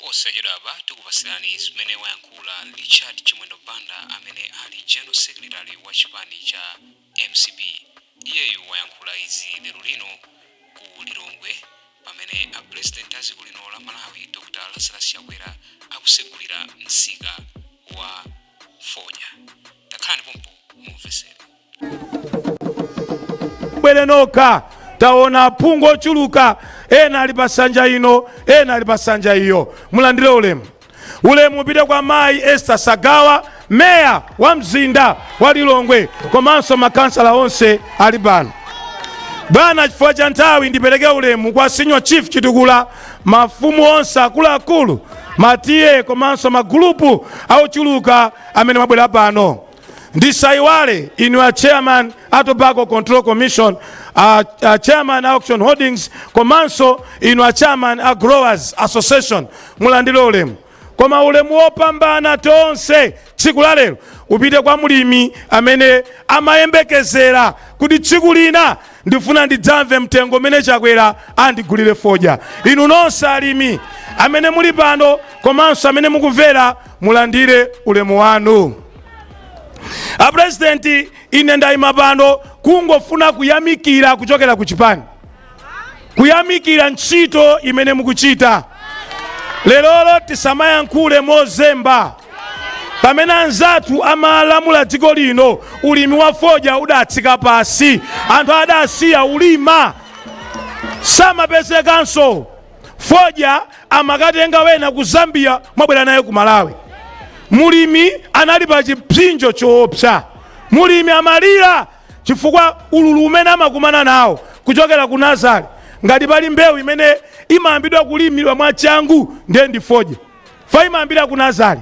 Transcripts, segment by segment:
Posachedwapa tikupasirani zimene wayankhula Richard Chimwendo Banda, amene ali General Secretary wa chipani cha MCP. Iyeyu wayankhula izi lero lino ku Lilongwe pamene a President a dziko lino la Malawi, Dr Lazarus Chakwera, akusegulira msika wa fodya. Takhalani pompo mumvesere. Bwere nokha. Taona aphungu ochuluka, ena ali pa sanja ino, ena ali pa sanja iyo. Mulandire ulemu. Ulemu upite kwa Mayi Esther Sagawa, meya wa mzinda wa Lilongwe, komanso makansala onse ali pano. Bwana, chifukwa cha nthawi, ndipereke ulemu kwa Senior Chief Chitukula, mafumu onse akuluakulu, matiye komanso magulupu ochuluka amene mwabwera pano. Ndisayiwale inu a chairman a Tobacco Control Commission, a chairman a Auction Holdings, komanso inu a chairman a Growers Association. Mulandire ulemu. Koma ulemu wopambana tonse tsiku la lero upite kwa mulimi amene amayembekezera kuti tsiku lina ndifuna ndidzamve mtengo umene Chakwera andigulire fodya. Inu nonse alimi amene muli pano komanso amene mukumvera, mulandire ulemu wanu. Apurezidenti, ine ndayima pano kungofuna kuyamikira kuchokera ku chipani, kuyamikira ntchito imene mukuchita lerolo. Tisamayankhule mozemba. Pamene anzathu amalamula dziko lino, ulimi wa fodya udatsika pasi, anthu adasiya ulima, samapezekanso fodya, amakatenga wena ku Zambia, mwabwera naye ku Malawi. Mulimi anali pa chipsinjo choopsa. Mulimi amalira chifukwa ululu umene amakumana nawo kuchokera ku nursery. Ngati pali mbewu imene imayambidwa kulimidwa mwachangu, ndiye ndi fodya, fa imayambira ku nursery.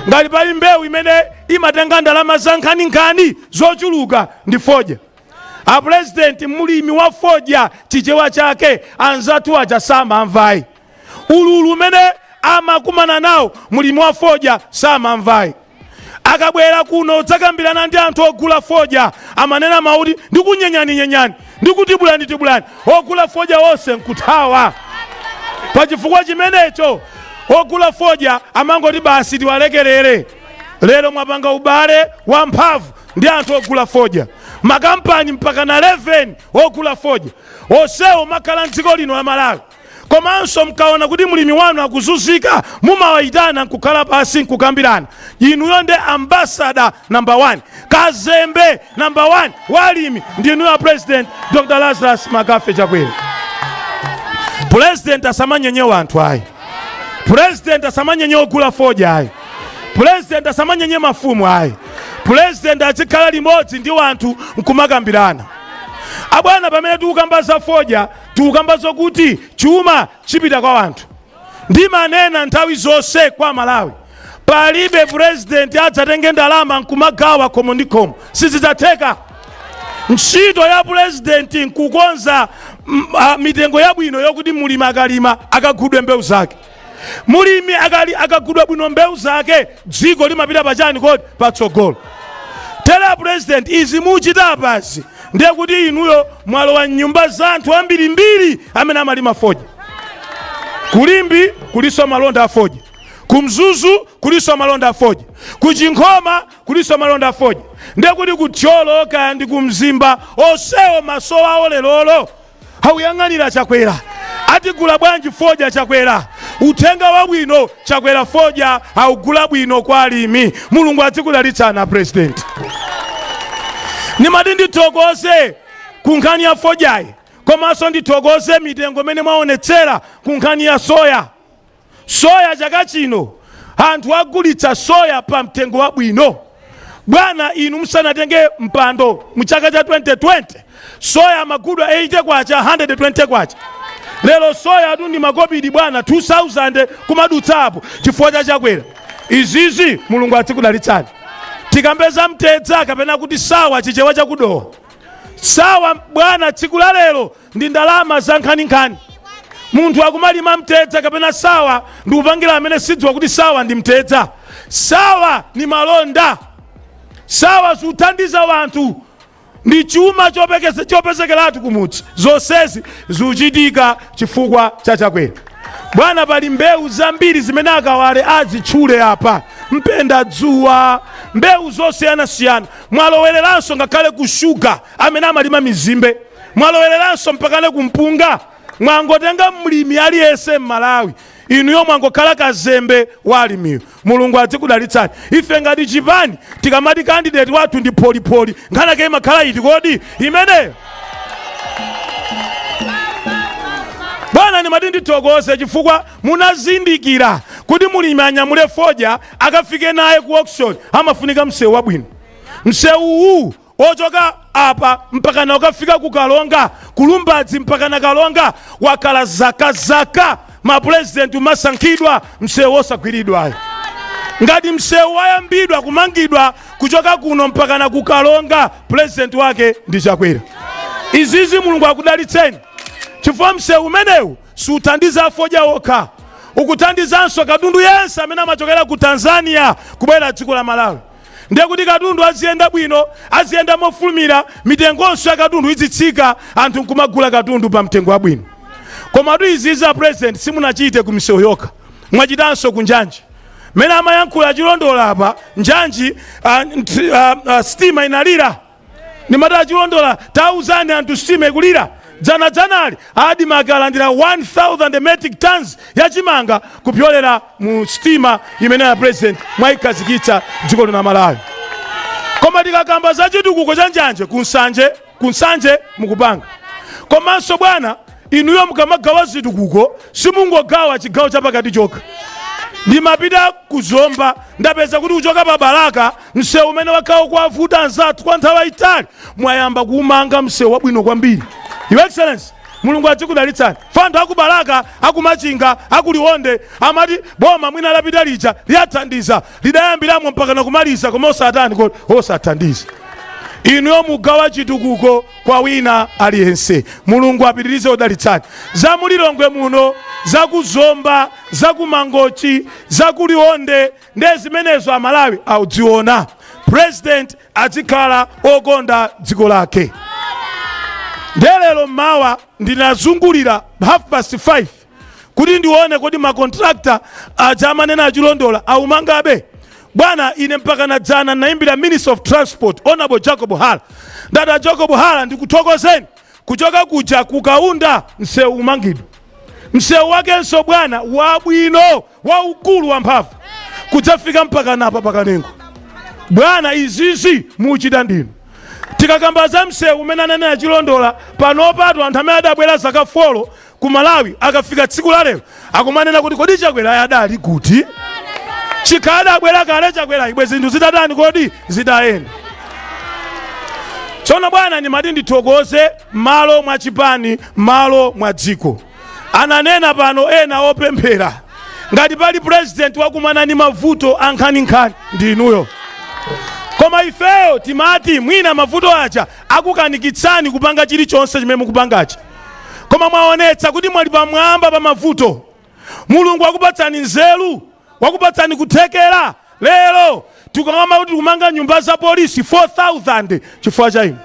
Ngati pali mbewu imene imatenga ndalama za nkhaninkhani zochuluka, ndi fodya. Apurezidenti, mulimi wa fodya Chichewa chake anzathu aja samamvayi. Ululu umene amakumana nawo mulimi wa fodya samamvayi. Akabwera kuno udzakambirana ndi anthu ogula fodya, amanena mauti ndikunyenyani-nyenyani, ndikutibulani-tibulani, ogula fodya onse nkuthawa. Pachifukwa chimenecho ogula fodya amangoti basi, tiwalekerere. Lero mwapanga ubale wamphamvu ndi anthu ogula fodya, makampani mpaka na 11 ogula fodya onsewo makhala mdziko lino la Malawi. Komanso mkaona kuti mlimi wanu akuzunzika, mumawayitana nkukhala pasi nkukambirana. Inuyo ndi ambassador number 1, kazembe number 1 walimi ndi inuyo, President Dr Lazarus Makafe Chakwera. President asamanyenye anthu ayi. President asamanyenye ogula fodya ayi. President asamanyenye mafumu ayi. President azikhala limodzi ndi wanthu nkumakambirana. Abwana, pamene tikukamba za fodya, tikukamba zokuti chuma chipita kwa wanthu. Ndimanena nthawi zonse kwa Malawi, palibe president adzatenge ndalama nkumagawa khomo ndi khomo, sizidzatheka. Ntchito ya president nkukonza mitengo yabwino yokuti mulimi akalima akagudwe mbewu zake. Mulimi akagudwa bwino mbewu zake, dziko limapita pachani kodi? Patsogolo. Tera President, izi muchita apazi ndiye kuti inuyo mwalowa mnyumba za anthu ambirimbiri amene amalima fodya. Kulimbi kuliso malonda a fodya, kumzuzu kuliso malonda a fodya, kuchinkhoma kuliso malonda a fodya, ndiye kuti kuthyolo kaya ndi kumzimba, onsewo maso awo lerolo akuyang'anira Chakwera. Atigula bwanji fodya Chakwera? Uthenga wabwino, Chakwera fodya augula bwino kwa alimi. Mulungu azikudalitsana, President. Nimati ndithokoze ku nkhani ya fodyayi, komanso ndithokoze mitengo imene mwaonetsera ku nkhani ya soya. Soya chaka chino anthu agulitsa soya pa mtengo wabwino. Bwana, inu musanatenge mpando mu chaka cha 2020, soya amagudwa 80 kwacha, 120 kwacha. Lero soya atu ndi makobidi, bwana, 2000 kumadutsapo chifukwa cha Chakwera. Izizi Mulungu azikudalitsani. Tikambeza mtedza kapena kuti sawa, Chichewa chakudowa, sawa, bwana, tsiku la lero ndi ndalama za nkhaninkhani. Munthu akumalima mtedza kapena sawa, ndikupangira amene sidziwa kuti sawa ndi mtedza. Sawa ni malonda, sawa zikuthandiza wanthu, ndi chuma chopezekeratu kumudzi. Zonsezi zikuchitika chifukwa cha Chakwera. Bwana, pali mbewu zambiri zimene akawale azitchule apa, mpenda dzuwa, mbewu zosiyanasiyana. Mwalowereranso ngakhale ku shuga amene amalima mizimbe, mwalowereranso mpakane kumpunga. Mwangotenga mlimi aliyense m'Malawi, inuyo mwangokhala kazembe wa alimiyo. Mulungu adzikudalitsani. Ife ngati chipani tikamati candidate wathu ndi Pholipoli, nkhanake imakhala iti kodi imeneyo? Bwana, ndimati ndithokoze chifukwa munazindikira kuti mulimi anyamule fodya akafike naye ku auction amafunika msewu wabwino. Msewu uwu ochoka apa mpakana ukafika ku Kalonga, kulumbadzi mpakana Kalonga, wakhala zakazaka mapurezidenti umasankhidwa msewu osagwiridwayo. Ngati msewu wayambidwa kumangidwa kuchoka kuno mpakana ku Kalonga, purezidenti wake ndi Chakwera. Izizi Mulungu akudalitseni chifukwa msewu umenewu suthandiza afodya okha, ukuthandizanso katundu yense amene amachokera ku Tanzania kubwera dziko la Malawi. Ndiye kuti katundu aziyenda bwino, aziyenda mofulumira, mitengonso ya katundu izitsika, anthu nkumagula katundu pa mtengo wabwino. Komatu izizi a president simunachite ku misewu yokha, mwachitanso ku njanji. Mmene amayankhula Chilondola apa, njanji, sitima inalira. Ndimati Achilondola, tauzani anthu sitima ikulira. Dzanadzanali ADMARC alandira 1000 metric tons ya chimanga kupyolera mu sitima imene ya president mwayikhazikitsa dziko lino la Malawi. Koma tikakamba za chitukuko cha njanje kunsanje mukupanga. Komanso bwana, inuyo mukamagawa zitukuko simungogawa chigawo chapakati chokha. Ndimapita kuzomba, ndapeza kuti kuchoka pa Balaka msewu umene wakhala ukuwavuta anzathu kwa nthawi yayitali mwayamba kuumanga msewu wabwino kwambiri. Your Excellency, Mulungu adzikudalitsani. Fa anthu aku Balaka, aku Machinga, aku Liwonde amati boma mwina lapita lija liyathandiza, lidayambiramo mpaka nakumaliza, koma osatani kodi osathandiza. Inuyo mugawa chitukuko kwa wina aliyense. Mulungu apitirize kudalitsani. Za mulilongwe muno, za kuzomba, za kumangochi, za kuliwonde, ndiye zimenezo Amalawi audziona. President azikhala okonda dziko lake. Ndiye lero mmawa ndinazungulira 5:30 kuti ndione kodi makontrakta aja amanena Achilondola aumangabe. Bwana, ine mpaka nadzana nayimbira Minister of Transport Honorable Jacob Hara. Ndati, "A Jacob Hara, ndikuthokozeni, kuchoka kuja kukaunda msewu umangidwa, msewu wakenso bwana wabwino, waukulu, wamphamvu, kudzafika mpaka napa pakanengo. Bwana, izizi muchita ndinu." Tikakamba za msewu umene ananena Chilondola, panopatu anthu amene adabwera zaka 4 ku Malawi akafika tsiku la lero akumanena kuti kodi Chakwera adali kuti? Chikhala adabwera kale Chakwera, ibwe zinthu zitatani kodi zitayenda. Tsono bwana, ndimati ndithokoze malo mwa chipani, malo mwa dziko. Ananena pano ena opemphera, ngati pali president wakumana ndi mavuto ankhaninkhani ndi inuyo. Koma ifeyo timati mwina mavuto aja akukanikitsani kupanga chilichonse chimene mukupangachi, koma mwaonetsa kuti mwali pamwamba pa mavuto. Mulungu wakupatsani nzeru, wakupatsani kuthekera. Lero tikukamba kuti tikumanga nyumba za polisi 4000 chifukwa cha inu.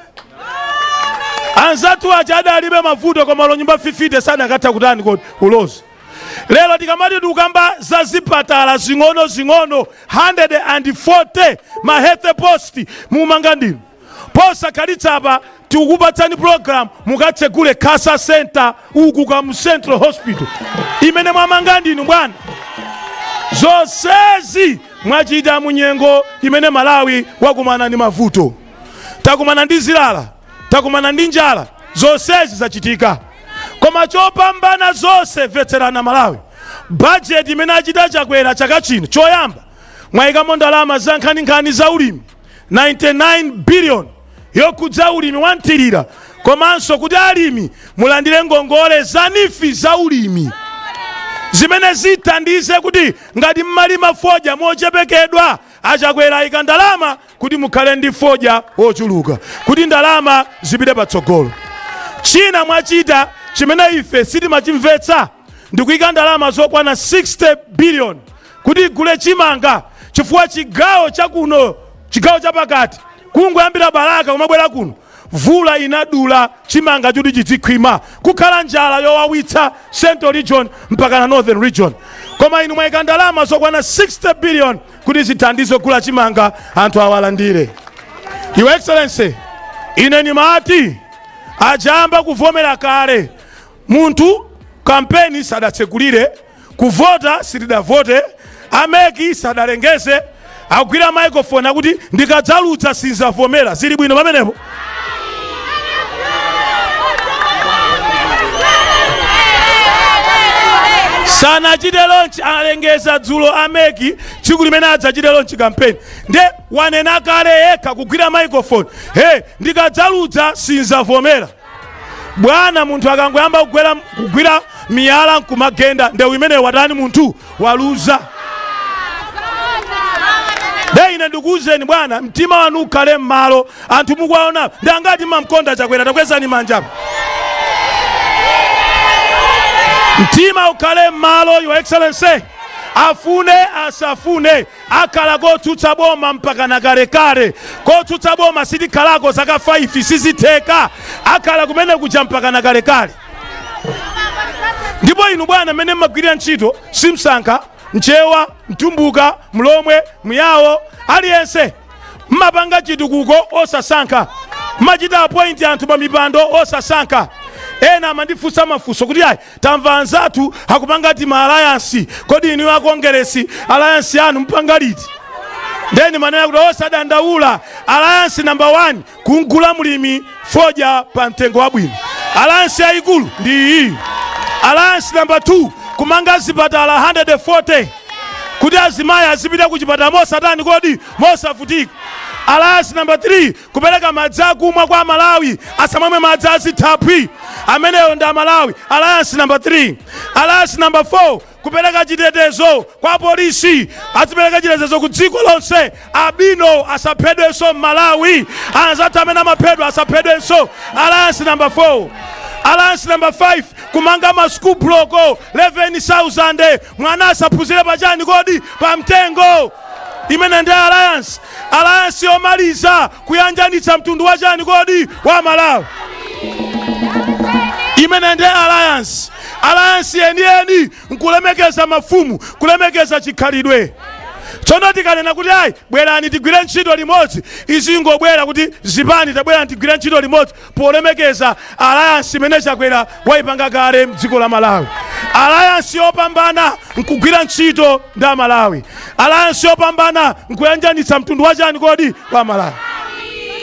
Anzathu aja adalibe mavuto, koma lo nyumba 50 sadakatha kutani kodi ulozi. Lero tikamati tikukamba za zipatala zing'ono zing'ono 140, ma health post, mumanga ndinu. Posakhalitsa apa tikukupatsani program mukatsegule cancer center uku ka mu Central Hospital imene mwamanga ndinu bwana. Zonsezi mwachita munyengo imene Malawi wakumana ndi mavuto. Takumana ndi zilala, takumana ndi njala, zonsezi zachitika. Koma chopambana zonse, mvetserana Malawi, bajeti imene achita Chakwera chaka chino, choyamba mwayikamo ndalama za nkhaninkhani za ulimi, 99 billion yokhudza ulimi wa mthirira, komanso kuti alimi mulandire ngongole za NEEF za ulimi zimene zithandize kuti ngati mmalima fodya mochepekedwa, Achakwera ayika ndalama kuti mukhale ndi fodya wochuluka, kuti ndalama zipite patsogolo. China mwachita chimene ife sitimachimvetsa ndikuyika ndalama zokwana 60 billion kuti igule chimanga, chifukwa chigawo chakuno, chigawo chapakati, kungoyambira Balaka kumabwera kuno, Mvula inadula chimanga choti chidzikhwima, kukhala njala yowawitsa Central Region mpaka na Northern Region, koma inu mwayika ndalama zokwana 60 billion kuti zithandize kugula chimanga, anthu awalandire. Your Excellency, ine nimati ajamba kuvomera kale munthu kampeni sadatsekulire, kuvota sitidavote, a MEC sadalengeze, akugwira microphone akuti ndikadzaludza sinzavomera. Zili bwino pamenepo? Sanachite launch, alengeza dzulo a MEC tsiku limene adzachite launch campaign, nde wanena kale yekha kugwira microphone, he, ndikadzaludza sinzavomera. Bwana, munthu akangoyamba kugwira miyala nkumagenda, ndewu imene watani? Munthu waluza. De ine ndikuwuzeni bwana, mtima wanu ukhale m'malo. Anthu mukuwaona ndi angati mamkonda Chakwera? Takwezani manja. Mtima ukhale m'malo, Your Excellency. Afune asafune, akhala kotsutsa boma mpaka na kalekale. Kotsutsa boma sitikhalako zaka 5, sizitheka. Akhala kumene kuja mpaka na kalekale. Ndipo inu bwana, mmene mmagwirira ntchito, simsankha Mchewa, Mtumbuka, Mlomwe, Muyawo, aliyense. Mmapanga chitukuko osasankha, mmachita appoint anthu pa mipando osasankha. Ena amandifunsa mafunso kuti ayi, tamva anzathu akupanga ti ma alliance, kodi inu a Congress alliance yanu mpanga liti? Ndeni manena kuti osadandaula, alliance number 1 kugula mulimi fodya pa mtengo wabwino, alliance yayikulu ndi iyi. Alliance number 2, kumanga zipatala 140 kuti azimayi azipita ku chipatala mosatani kodi? Mosavutika. Alliance number 3, kupereka madzi akumwa kwa Amalawi, asamamwe madzi azithaphwi. Ameneyo ndi Amalawi, alliance number 3. Alliance number 4, kupereka chitetezo kwa polisi, azipereka chitetezo ku dziko lonse, albino asaphedwenso m'Malawi, anzathu amene amaphedwa asaphedwenso, alliance number 4. Alliance number 5, kumanga ma school block 11,000, mwana asaphunzire pachani kodi? Pamtengo. Imene ndi alliance. Alliance yomaliza, kuyanjanitsa mtundu wa chani kodi? Wa Malawi. Imene ndi alliance. Alliance yeniyeni nkulemekeza mafumu, kulemekeza chikhalidwe. Tsono tikanena kuti ayi, bwerani tigwire ntchito limodzi, izingobwera kuti zipani tabwerani tigwire ntchito limodzi polemekeza alliance imene Chakwera waipanga kale mdziko la Malawi. Alliance yopambana nkugwira ntchito ndi Amalawi. Alliance yopambana nkuyanjanitsa mtundu wa chani kodi? Wa Malawi.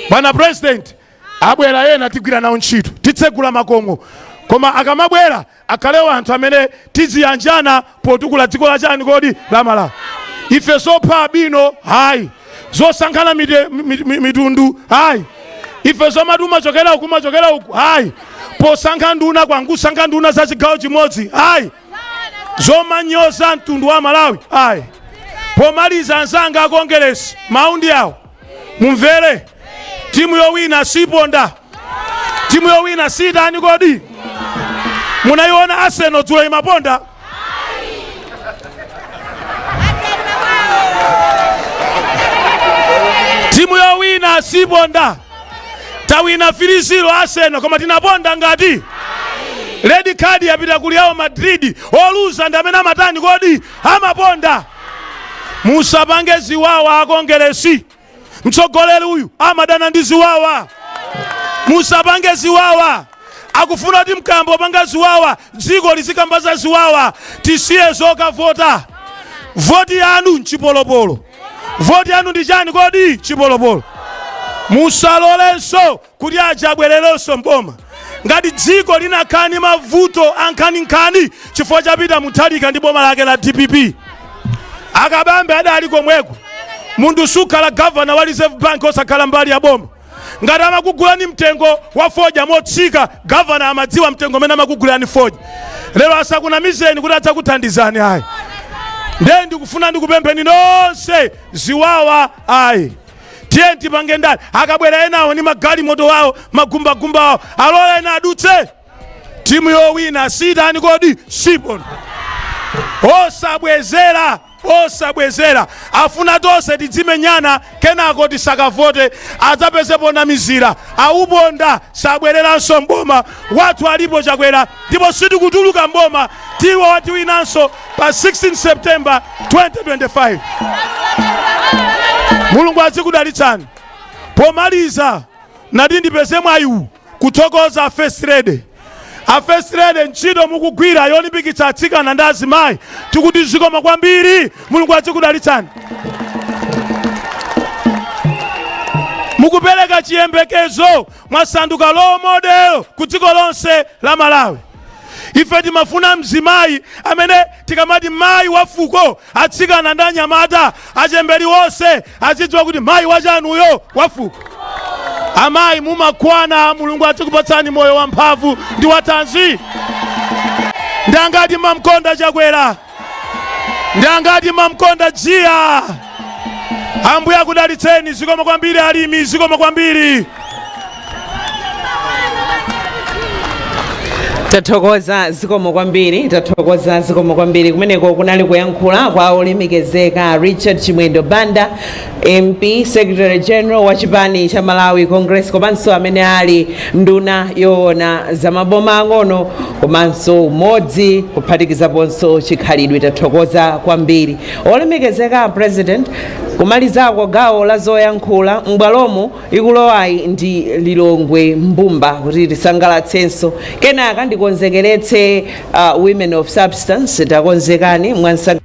Bwana President, abwera ena tigwira nawo ntchito, titsegula makomo, koma akamabwera akhalewo anthu amene tiziyanjana potukula dziko la chani kodi? La Malawi. Ife zopha albino hayi, zosankhana mitundu hayi, ife zomati umachokera uku, umachokera uku hayi, posankha nduna kwangusankha nduna za chigawo chimodzi hayi, zomanyoza mtundu wa Malawi hayi. Pomaliza, anzanga a Congress, maundi awo mumvere, timu yowina siponda, timu yowina sitani kodi? Munayiona Arsenal dzulo imaponda? Timu yowina siponda. Tawina 3-0 Arsenal, koma tinaponda ngati red card yapita ku Real Madrid. Oluza ndi amene amatani kodi? Amaponda. Musapange ziwawa a Congress. Mtsogoleri uyu amadana ndi ziwawa. Musapange ziwawa. Akufuna kuti mkambo panga ziwawa, dziko lizikamba za ziwawa. Tisiye zokavota. Voti yanu nchipolopolo. Voti yanu ndi chani kodi? Chipolopolo. Musalolenso kuti aja abwererenso mboma. Ngati dziko linakhala ndi mavuto ankhaninkhani chifukwa chapita Mutharika ndi boma lake la DPP, akabambe adali komweko. Munthu sukhala gavana wa Reserve Bank osakhala mbali ya boma. Ngati amakugulani mtengo wa fodya motsika, gavana amadziwa mtengo umene amakugulani fodya. Lero asakunamizeni kuti adzakuthandizani, ayi. Ndiye ndikufuna ndikupempheni nonse, ziwawa ayi. Tiye tipange ndani. Akabwera enawo ndi magalimoto wawo, magumbagumba awo, alola ena adutse. Timu yowina sitani kodi? Siponda. Osabwezera. Osabwezera, afuna tonse tidzimenyana, kenako tisakavote, adzapezepo namizira. Auponda sabwereranso mboma. Wathu alipo Chakwera, ndipo sitikutuluka mboma. Tiwo watiwinanso pa 16 September 2025. Mulungu azikudalitsani. Pomaliza, nati ndipeze mwayiwu kuthokoza First Lady. A First Lady, ntchito mukugwira yolimbikitsa atsikana ndi azimayi, tikuti zikoma kwambiri. Mulungu azikudalitsani. Mukupereka chiyembekezo, mwasanduka role model ku dziko lonse la Malawi. Ife timafuna mzimayi amene tikamati mayi wa fuko, atsikana ndi anyamata, achemberi wonse azidziwa kuti mayi wachanuyo wa fuko. Amayi, mumakwana. Mulungu azikupatsani moyo wamphamvu ndi wathanzi. Ndangati mamkonda Chakwera? Ndangati mamkonda Jiya? Ambuye akudalitseni. Zikoma kwambiri alimi, zikoma kwambiri. Tathokoza, zikomo kwambiri. Tathokoza, zikomo kwambiri. Kumeneko kunali kuyankhula kwa olemekezeka Richard Chimwendo Banda, MP, Secretary General wa chipani cha Malawi Congress, komanso amene ali nduna yoona za maboma ang'ono komanso umodzi, kuphatikizaponso chikhalidwe. Tathokoza kwambiri, olemekezeka President. Kumalizako gawo la zoyankhula m'bwalomo, ikulowayi ndi Lilongwe Mbumba kuti tisangalatsenso, kenaka ndikonzekeretse Women of Substance. Takonzekani mwansanga.